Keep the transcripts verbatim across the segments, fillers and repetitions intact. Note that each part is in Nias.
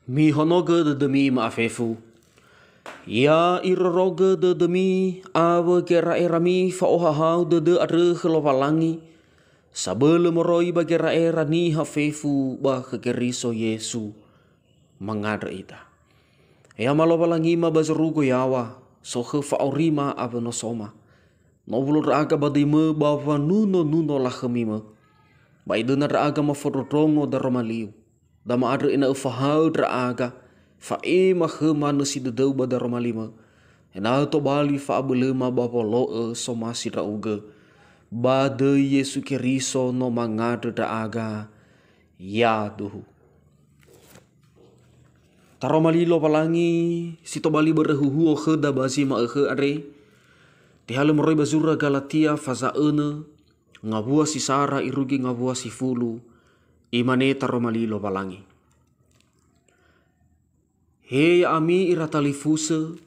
Mihonogö dödömi ma'afefu. Ya irorogö dödömi awö gera'erami fa'ohahau dödö andrö khö Lowalangi, sabölö moroi ba gera'era niha fefu ba khö Keriso Yesu mangandrö ita. He Ama Lowalangima ba zorugo yaŵa, sokhö fa'aurima awö nosoma. No owulo ndra'aga ba döimö ba wanuno-nuno lakhömimö. Ba idöna ndra'aga mafondrondrongo daroma liu. Da ma'andrö ena'ö fahaö ndra'aga, fa'ema khöma nösi dödöu ba daroma limö, ena'ö tobali fa'abölöma ba wolo'ö somasi ndra'ugö. Ba döi Yesu Keriso no mangandrö ndra'aga. Yaduhu. Taroma li Lowalangi si tobali börö huhuo khöda ba zi ma'ökhö andre, tehalö moroi ba zura Galatia faza önö, ngawua si sara irugi ngawua si fulu, imane taroma li Lowalangi. He ya'ami ira talifusö,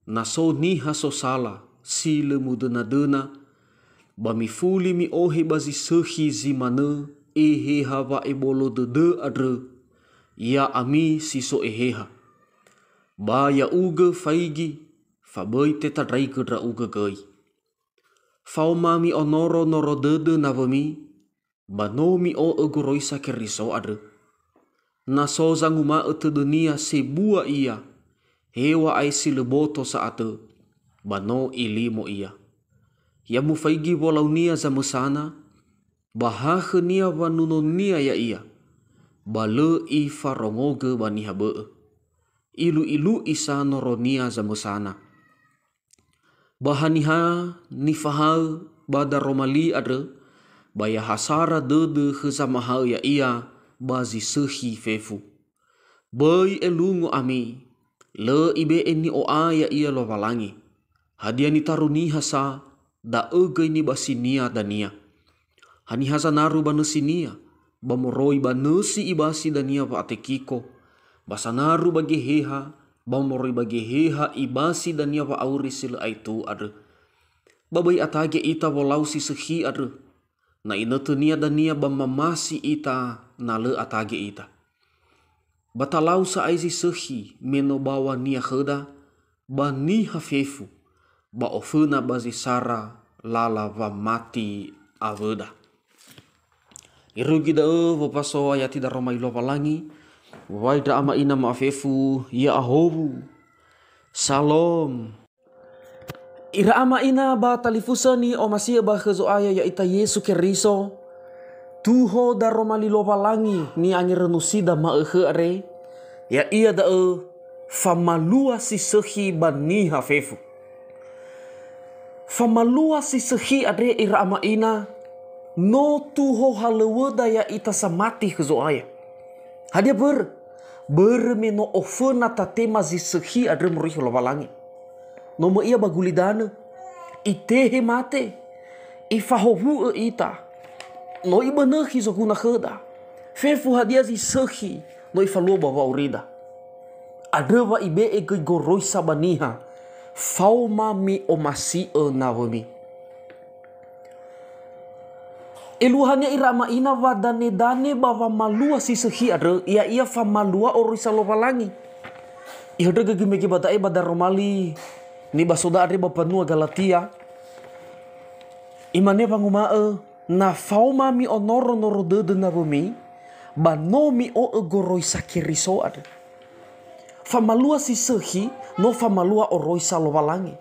na so niha sosala si lö mudöna-döna, ba mifuli mi'ohe ba zi sökhi zi manö eheha wa'ebolo dödö andrö, ya'ami si so eheha. Ba ya'ugö faigi, fa böi tetandraigö ndra'ugö göi. Faoma mi'onoro-noro dödö nawömi, ba no mi'o'ö goroisa Keriso andrö. Na so zanguma'ö tödönia sebua ia, hew̃a'ae si lö boto sa'atö, ba no ilimo ia. Ya mufaigi wolaunia zamösana, ba ha khönia wanunonia ya'ia, ba lö ifarongogö ba niha bö'ö. Ilu'ilu'i sa noronia zamösana. Ba haniha nifahaö ba daroma li andrö, ba ya ha sara dödö khö zamahaö ya'ia ba zi sökhi fefu. Böi elungo ami, lö ibe'e ni'o'a ya'ia Lowalangi. Hadia nitaru niha sa, da'ö göi nibasinia dania. Haniha zanaru ba nösinia, ba moroi ba nösi ibasi dania wa'atekiko, ba sanaru ba geheha, ba moroi ba geheha ibasi dania wa'auri si lö aetu andrö. Ba böi atage ita wolau si sökhi andrö, na inötönia dania ba mamasi ita na lö atage ita. Ba talau sa'ae zi sökhi me no bawania khöda, ba niha fefu, ba oföna ba zi sara lala wamati awöda. Irugi da'ö wopaso ayati daroma li Lowalangi, wai ndra ama ina ma'afefu, ya'ahowu. Salom. Ira ama ina ba talifusö ni'omasi'ö ba khö Zo'aya ya'ita Yesu Keriso, tuho daroma li Lowalangi ni'angerönusida ma'ökhö andre, ya'ia da'ö famalua si sökhi ba niha fefu. Famalua si sökhi andre ira ama ina, no tuho halöŵöda ya'ita samati khö Zo'aya. Hadia börö? Börö me no oföna tatema zi sökhi andrö moroi khö Lowalangi. No möi ia ba gulidanö, itehe mate, ifahowu'ö ita. No ibönökhi zoguna khöda. Fefu hadia zi sökhi, no ifalua ba wa'aurida. Andrö wa ibe'e göi goroisa ba niha, faoma mi'omasi'ö nawömi. Eluahania ira ama ina wa danedane ba wamalua si sökhi andrö, ya'ia famalua oroisa Lowalangi. Ihöndrögö göi mege ba da'e ba daroma li nibasoda andre ba mbanua Galatia. Imane wanguma'ö, na faoma mi'onoro-noro dödö nawömi, ba no mi'o'ö goroisa Keriso andrö. Famalua si sökhi, no famalua oroisa Lowalangi.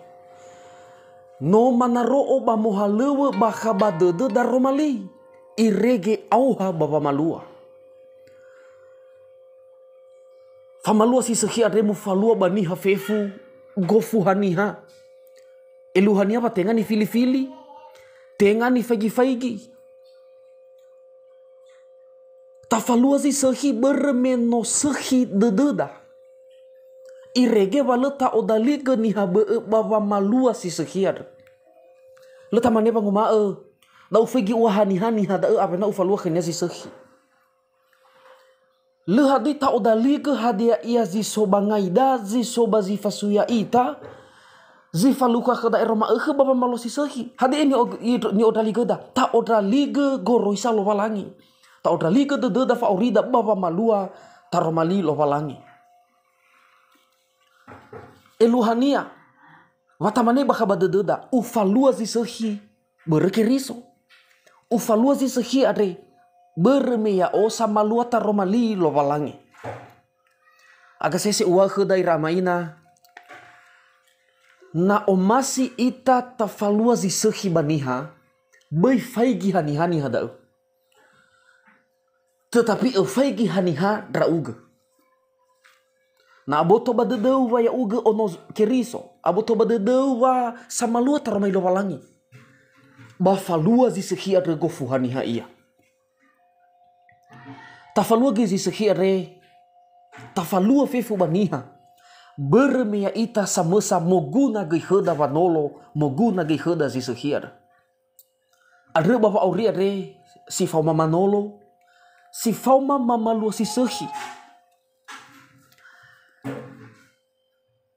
No manaro'o ba mohalöŵö bakha ba dödö daroma li, irege aoha ba wamalua. Famalua si sökhi andre mufalua ba niha fefu, gofu haniha. Eluahania wa tenga nifili-fili, tenga nifaigi-faigi. Tafalua zi sökhi börö me no sökhi dödöda. Irege wa lö ta'odaligö niha bö'ö ba wamalua si sökhi andrö. Lö tamane wanguma'ö, na ufaigi ua haniha niha da'ö awena ufalua khönia zi sökhi. Lö hadia ta'odaligö hadia ia zi so ba ngaida, zi so ba zi fasui ya'ita, zi falukha khöda ero ma'ökhö ba wamalua si sökhi. Hadia ni'o-, ni'odaligöda? Ta'odaligö goroisa Lowalangi. Ta'odaligö dödöda fa'aurida ba wamalua taroma li Lowalangi. Eluahania, wa tamane bakha ba dödöda, ufalua zi sökhi börö Keriso. Ufalua zi sökhi andre, börö me ya'o samalua taroma li Lowalangi. Aga sese uŵa'ö khöda ira ama ina, na omasi ita tafalua zi sökhi ba niha, böi faigi haniha niha da'ö. Tetapi öfaigi haniha ndra'ugö. Na aboto ba dödöu wa ya'ugö ono Keriso, aboto ba dödöu wa samalua taroma li Lowalangi, ba falua zi sökhi andrö gofu haniha ia. Tafalua göi zi sökhi andre, tafalua fefu ba niha, börö me ya'ita samösa moguna göi khöda wanolo, moguna göi khöda zi sökhi andrö. Andrö ba wa'auri andre si faoma manolo, si faoma mamalua si sökhi.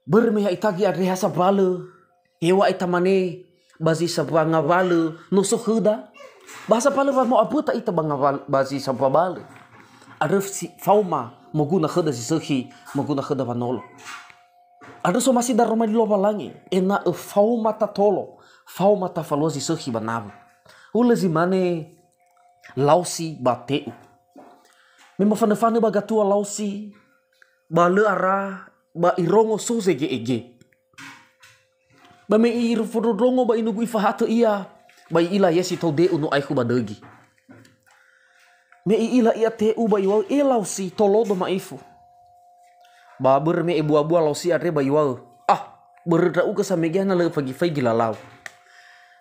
Börö me ya'ita göi andre ha sambalö, heŵa'ae tamane ba zi sambua ngawalö no so khöda, ba ha sambalö wa mo'aböta ita ba ngawal-, ba zi sambua balö. Andrö si faoma moguna khöda zi sökhi, moguna khöda wanolo. Andrö somasi daroma li Lowalangi, ena'ö faoma tatolo, faoma tafalua zi sökhi ba nawö. Hulö zi mane Laosi ba Te'u. Me mofanö-fanö ba gatua Laosi, ba lö ara, ba irongo so zege'ege. Ba me ifondrondrongo ba inugu ifahatö ia, ba i'ila ia si tou De'u no aekhu ba dögi. Me i'ila ia Te'u ba iŵa'ö, "E Laosi, tolodo ma'ifu." Ba börö me ebua-bua Laosi andre ba iŵa'ö, "Ah, börö ndra'ugö sa mege hana lö faigi-faigi lalau."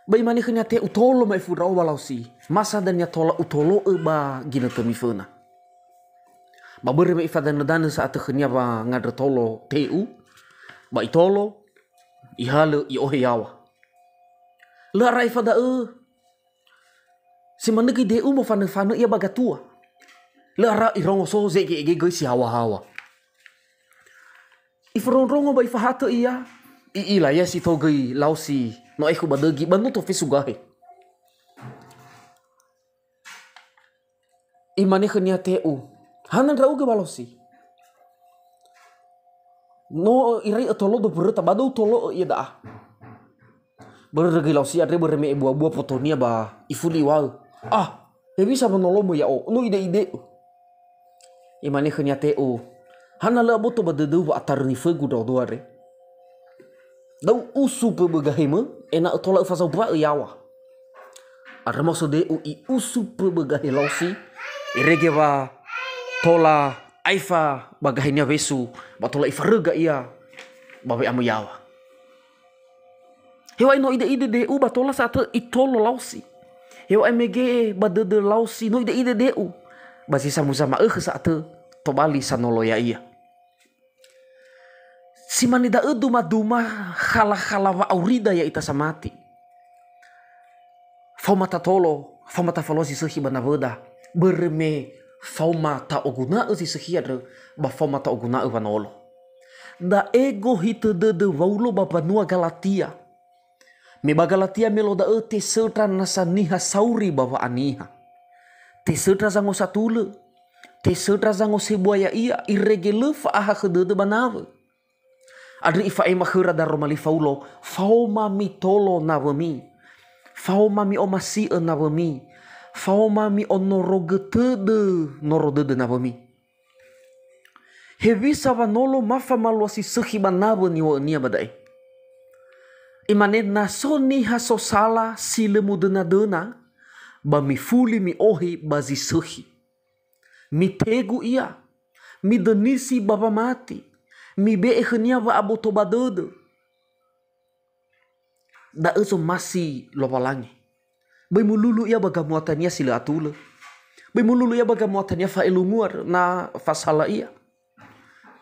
Ba imane khönia Te'u, "Tolo ma'ifu ndra'o ba Laosi, masa dania tola utolo'ö ba ginötömi föna." Ba börö me ifadanö-danö sa'atö khönia wangandrö tolo Te'u, ba itolo, ihalö, i'ohe yaŵa. Lö ara aefa da'ö, si manö göi De'u mofanö-fanö ia ba gatua. Lö ara irongo so ze'ege-ege göi si haŵa-haŵa. Ifondrondrongo ba ifahatö ia, i'ila ia si tou göi Laosi no aekhu ba dögi ba no tofesu gahe. Imane khönia Te'u, "Hana ndra'ugö ba Laosi? No irai ötolodo böröta, ba da'ö utolo'ö ia da'a." Börö göi Laosi andre börö me ebua-bua mbotonia ba ifuli iŵa'ö, "Ah, hewisa wanolomö ya'o, no ide-ide'ö." Imane khönia Te'u, "Hana lö aboto ba dödöu wa'atarö nifögu ndra'odo andre? Da'ö usu mböbö gahemö, ena'ö tola öfazaumbua'ö yaŵa." Andrö maoso De'u i'usu mböbö gahe Laosi, irege wa tola aefa ba gahenia wesu, ba tola ifaröga ia ba we'amö yaŵa. Heŵa'ae no ide-ide De'u ba tola sa'atö itolo Laosi. Heŵa'ae mege ba dödö Laosi no ide-ide De'u ba zi samuza ma'ökhö sa'atö tobali sanolo ya'ia. Si mane da'ö duma-duma khala-khala wa'aurida ya'ita samati. Faoma tatolo, faoma tafalua zi sökhi ba nawöda, börö me faoma ta'oguna'ö zi sökhi andrö, ba faoma ta'oguna'ö wanolo. Da'e gohitö dödö Waulo ba mbanua Galatia. Me ba Galatia me lo da'ö tesöndra nasa niha sauri ba wa'aniha. Tesöndra zangosatulö, tesöndra zangosebua ya'ia, irege lö fa'ahakhö dödö ba nawö. Andrö ifa'ema khöra daroma li Faulo, "Faoma mitolo nawömi. Faoma mi'omasi'ö nawömi. Faoma mi'onorogö tödö noro dödö nawömi." Hewisa wanolo ma famalua si sökhi ba nawö niŵa'önia ba da'e? Imane, "Na so niha sosala si lö mudöna-döna, ba mifuli mi'ohe ba zi sökhi. Mitegu ia, midönisi ba wamati, mibe'e khönia wa'aboto ba dödö." Da'ö zomasi Lowalangi. Böi mululu ia ba gamuatania si lö atulö. Böi mululu ia ba gamuatania fa'elunguar na fasala ia.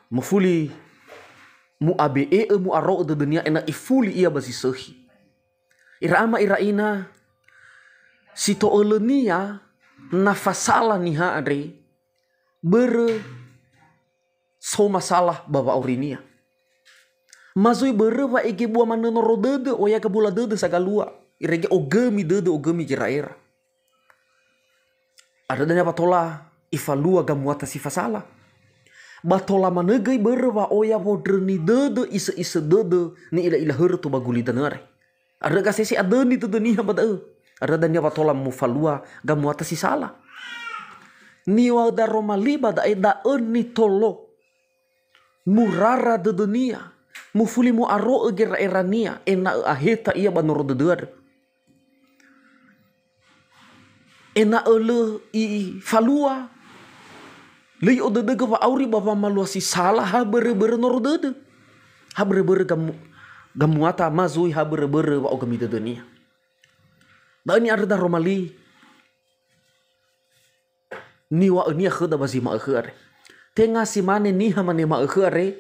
Mofuli mu'abe'e'ö, mu'aro'ö dödönia ena'ö ifuli ia ba zi sökhi. Ira ama, ira ina, si to'ölönia na fasala niha andre, börö so masala ba wa'aurinia. Ma zui börö wa'ege bua manö noro dödö, oya gabula dödö sagalua. Irege ogömi dödö, ogömi gera'era. Andrö dania wa tola ifalua gamuata si fasala. Ba tola manö göi börö wa oya wondröni dödö, isö-isö dödö, ni'ila-ila hörö tou ba gulidanö are. Andrö gasese adöni dödö niha ba da'ö. Andrö dania wa tola mufalua gamuata si sala. Niŵa'ö daroma li ba da'e, da'ö nitolo. Murara dödönia, mufuli mu'aro'ö gera'erania, ena'ö aheta ia ba noro dödö andrö. Ena'ö lö ifalua, lö i'odödögö wa'auri ba wamalua si sala ha börö-börö noro dödö. Ha börö-börö gamu-, gamuata ma zui ha börö-börö wa'ogömi dödönia. Da'ö ni'andrö daroma li. Niŵa'önia khöda ba zi ma'ökhö andre. Tenga si mane niha mane ma'ökhö andre,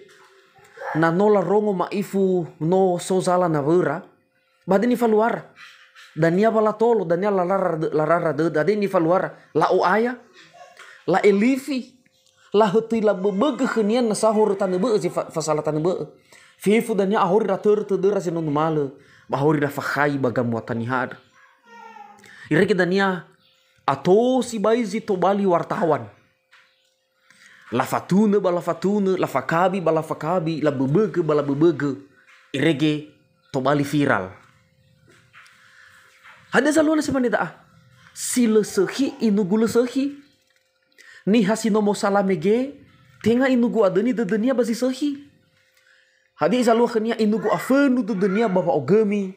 na no larongo ma'ifu no so zala nawöra, ba hadia nifaluara. Dania wa latolo, dania larara dö-, larara dödö, hadia nifaluara. La'o'aya, la'elifi, lahötöi laböbögö khönia nasa horö tanö bö'ö zi fa-, fasala tanö bö'ö. Fefu dania ahori ratörö tödöra zi no numalö, ba ahori rafakhai ba gamuata niha andrö. Irege dania ato sibai zi tobali wartawan. Lafatunö ba lafatunö, lafakabi ba lafakabi, laböbögö ba laböbögö, irege tobali viral. Hadia zalua na si mane da'a? Si lö sökhi, inugu lö sökhi. Niha si no mosala mege, tenga inugu adöni dödönia ba zi sökhi. Hadia zalua khönia? Inugu afönu dödönia ba wa'ogömi,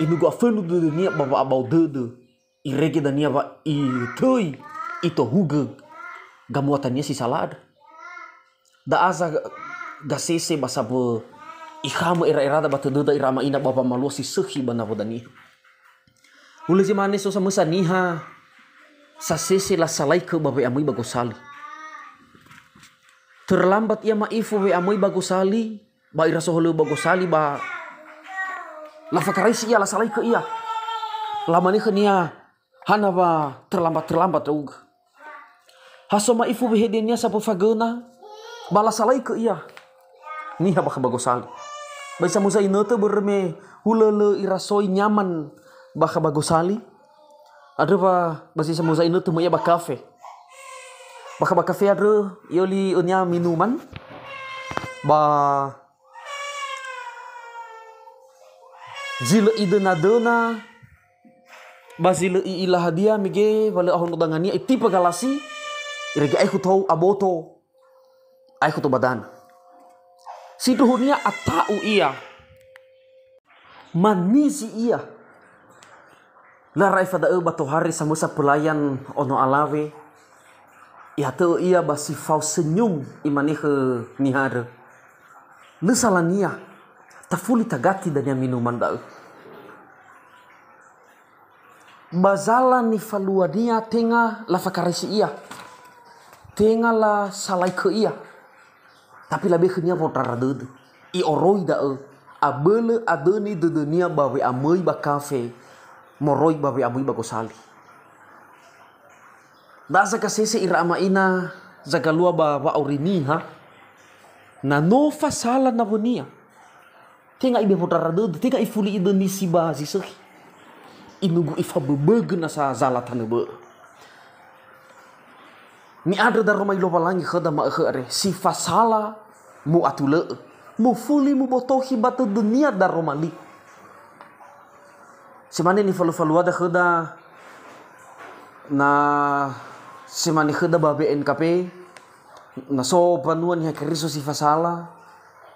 inugu afönu dödönia ba wa'abao dödö. Irege dania wa itöi itohugö gamuatania si sala andrö. Da'a za gasese ba sambö ikhamö era-erada ba tödöda ira ama ina ba wamalua si sökhi ba nawöda niha. Hulö zi mane so samösa niha sasese lasalaikö ba we'amöi ba gosali. Terlambat ia ma'ifu we'amöi ba gosali, ba ira sohalöŵö ba gosali ba lafakaraisi ia, lasalaikö ia. Lamane khönia, "Hana wa terlambat-terlambat ndra'ugö?" Ha so ma'ifu wehedenia sambö fagöna, ba lasalaikö ia niha bakha ba gosali. Ba samuza inötö börö me hulö lö irasoi nyaman bakha ba gosali. Andrö wa ba zi samuza inötö möi ia ba kafe. Bakha ba kafe andrö i'öli önia minuman. Ba zi lö idöna-döna, ba zi lö i'ila hadia mege wa lö ahono dangania, itipa galasi, irege aekhu tou aboto, aekhu tou ba danö. Sindruhunia ata'u ia, manizi ia. Lö ara aefa da'ö ba tohare samösa pelayan ono alawe, ihatö ia ba si fao senyum, imane khö niha andrö, "Lö salania, tafuli tagati dania minuman da'ö." Ba zala nifaluania tenga lafakaraisi ia, tenga lasalaikö ia, tapi labe khönia wondrara dödö. I'oroi da'ö, abölö adöni dödönia ba we'amöi ba kafe moroi ba we'amöi ba gosali. Da'a zagasese ira ama ina zagalua ba wa'auri niha, na no fasala nawönia, tenga ibe wondrara dödö, tenga ifuli idöni si ba zi sökhi. Inugu ifaböbögö nasa zala tanö bö'ö. Ni'andrö daroma li Lowalangi khöda ma'ökhö andre, si fasala mu'atulö'ö, mufuli mubotohi ba tödönia daroma li. Si mane nifalu-faluada khöda, na si mane khöda ba B N K P, na so mbanua Niha Keriso si fasala,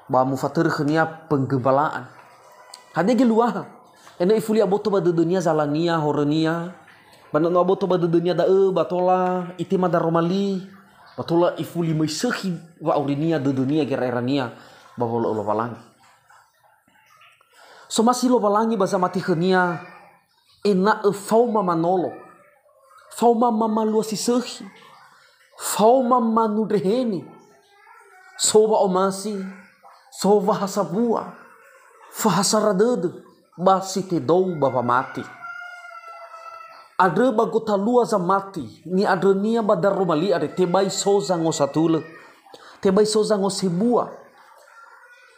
ba mufatörö khönia penggembalaan. Hadia geluaha? Ena'ö ifuli aboto ba dödönia zalania, horönia, ba na no aboto ba dödönia da'ö, ba tola itema daroma li, ba tola ifuli möi sökhi wa'aurinia, dödönia, gera'erania ba wolo'ö Lowalangi. Somasi Lowalangi ba zamati khönia, ena'ö faoma manolo, faoma mamalua si sökhi, faoma manundreheni, so wa'omasi, so wahasawua, fahasara dödö, ba si tedou ba wamati. Andrö ba gotalua zamati, ni'andrönia ba daroma li andre, tebai so zangosatulö, tebai so zangosebua,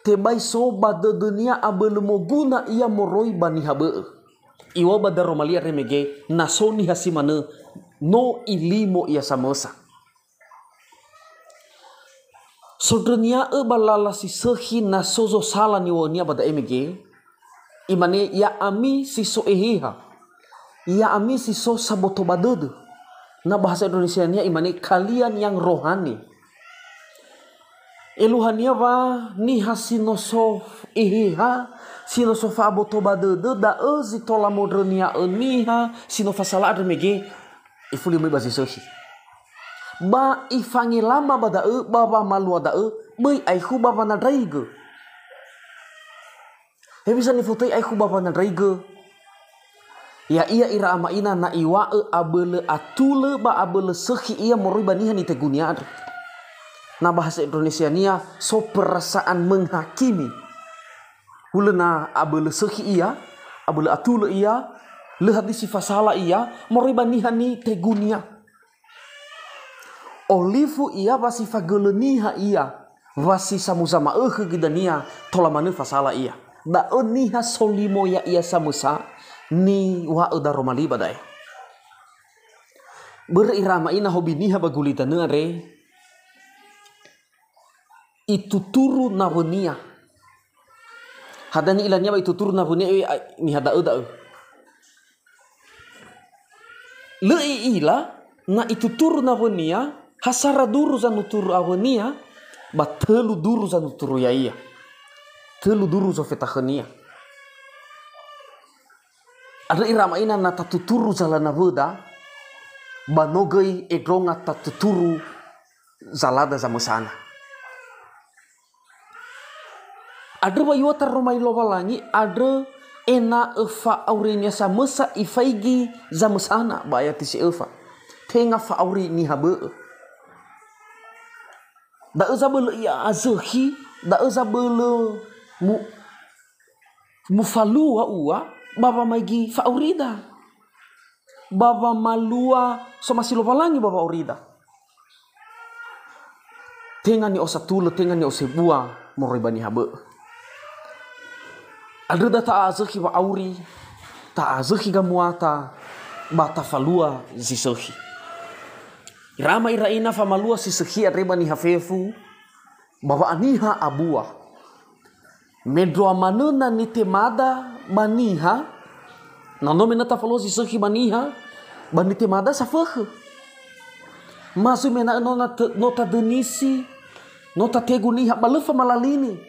tebai so ba dödönia abölö moguna ia moroi ba niha bö'ö. Iŵa'ö ba daroma li andre mege, na so niha si manö, no ilimo ia samösa. Sondrönia'ö ba lala si sökhi na so zosala niŵa'önia ba da'e mege, imane, "Ya'ami si so eheha, ya'ami si so saboto ba dödö." Na bahasa Indonesiania imane, "Kalian yang rohani." Eluahania wa niha si no so eheha, si no so fa'aboto ba dödö, da'ö zi tola mondrönia'ö niha si no fasala andrö mege, ifuli möi ba zi sökhi. Ba ifangelama ba da'ö, ba wamalua da'ö, böi aekhu ba wanandraigö. Hewisa nifotöi aekhu ba wanandraigö? Ya'ia ira ama ina na iŵa'ö abölö atulö ba abölö sökhi ia moroi ba niha nitegunia andrö. Na bahasa Indonesiania, so perasaan menghakimi. Hulö na abölö sökhi ia, abölö atulö ia, lö hadia si fasala ia, moroi ba niha nitegunia. Olifu ia wa si fagölö niha ia, wa si samuza ma'ökhö göi dania, tola manö fasala ia. Da'ö niha solimo ya'ia samösa, niŵa'ö daroma li ba da'e. Börö ira ama ina hobi niha ba gulidanö andre, ituturu nawönia. Hadia ni'ilania ba ituturu nawönia, e, a-, niha da'ö da'ö. Lö i'ila na ituturu nawönia, ha sara duru zanuturu awönia, ba tölu duru zanuturu ya'ia. Tölu duru zofetakhönia. Andrö ira ama ina na tatuturu zala nawöda, ba no göi endronga tatuturu zalada zamösana. Andrö wa iŵa'ö taroma li Lowalangi, andrö ena'ö fa'aurinia samösa ifaigi zamösana ba ayati si öfa. Tenga fa'auri niha bö'ö. Da'ö zabölö i'a'azökhi, da'ö zabölö mu-, mufalua ua, ba wamaigi fa'aurida. Ba wamalua somasi Lowalangi ba wa'aurida. Tenga ni'osatulö, tenga ni'osebua moroi ba niha bö'ö. Andrö da ta'a'azökhi wa'auri, ta'a'azökhi gamuata, ba tafalua zi sökhi. Ira ama ira ina famalua si sökhi andre ba niha fefu, ba wa'aniha abua. Mendrua manö na nitemada ba niha, na no me na tafalua zi sökhi ba niha, ba nitemada safökhö. Ma zui me ena'ö no na tö-, no tadönisi, no tategu niha, ba lö famalalini.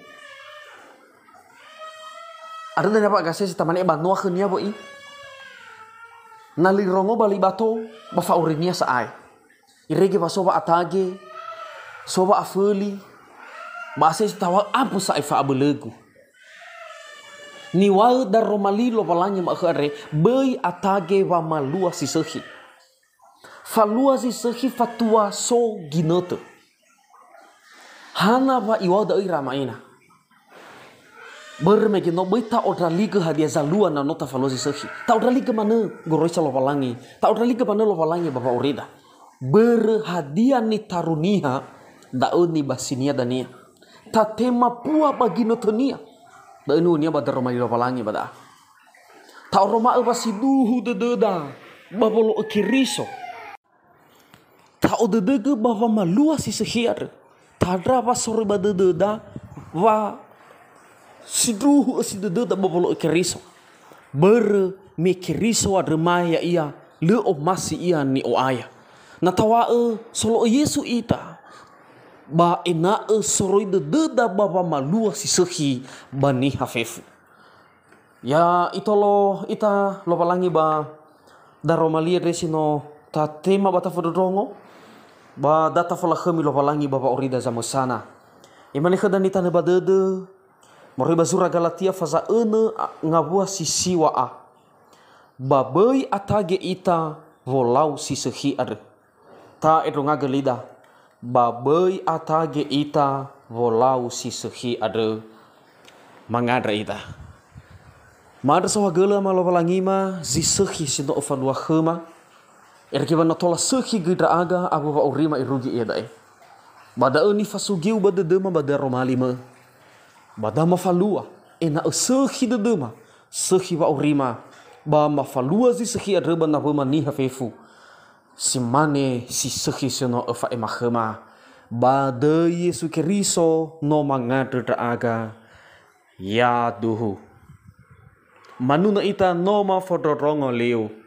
Andrö dania wa'agasese tamane ba noa khönia wö'i. Na lö irongo ba libato, ba fa'aurinia sa'ae. Irege wa so wa'atage, so wa'aföli, ba asese taŵa'ö ambö sa'ae fa'abölögu. Niŵa'ö daroma li Lowalangi ma'ökhö andre, böi atage wamalua si sökhi. Falua zi sökhi fatua so ginötö. Hana wa iŵa'ö da'ö ira ama ina? Börö mege no böi ta'ondraligö hadia zalua na no tafalua zi sökhi. Ta'ondraligö manö goroisa Lowalangi. Ta'ondraligö manö Lowalangi ba wa'aurida. Börö hadia nitaru niha, da'ö nibasinia dania. Tatema pua ba ginötönia. Da'ö niŵa'önia ba daroma li Lowalangi ba da'a. Ta'oroma'ö wa sindruhu dödöda ba wolo'ö Keriso. Ta'odödögö ba wamalua si sökhi andrö. Tandra wa soroi ba dödöda wa sindruhu ösi dödöda ba wolo'ö Keriso. Börö me Keriso andrö ma ya'ia, lö omasi ia ni'o'aya. Na taŵa'ö solo'ö Yesu ita, ba ena'ö soroi dödöda ba wamalua si sökhi ba niha fefu. Ya itolo ita Lowalangi ba daroma li andre si no tatema ba tafondrondrongo, ba da tafolakhömi Lowalangi ba wa'aurida zamösana. Imane khöda nitanö ba dödö, moroi ba zura Galatia faza önö a-, ngawua si siŵa a. Ba böi atage ita wolau si sökhi andrö. Ta'endrongagö lida, ba böi atage ita wolau si sökhi andrö. Mangandrö ita. Ma'andrö saohagölö Ama Lowalangima, zi sökhi si no öfalua khöma. Erege wa no tola sökhi göi ndra'aga awö wa'aurima irugi iada'e. Ba da'ö nifasugiu ba dödöma ba daroma li mö. Ba da mafalua, ena'ö sökhi dödöma, sökhi wa'aurima, ba mafalua zi sökhi andrö ba nawöma niha fefu. Si mane si sökhi si no öfa'ema khöma, Ba döi Yesu Keriso no mangandrö ndra'aga. Yaduhu. Manunö ita no mafondrondrongo liu.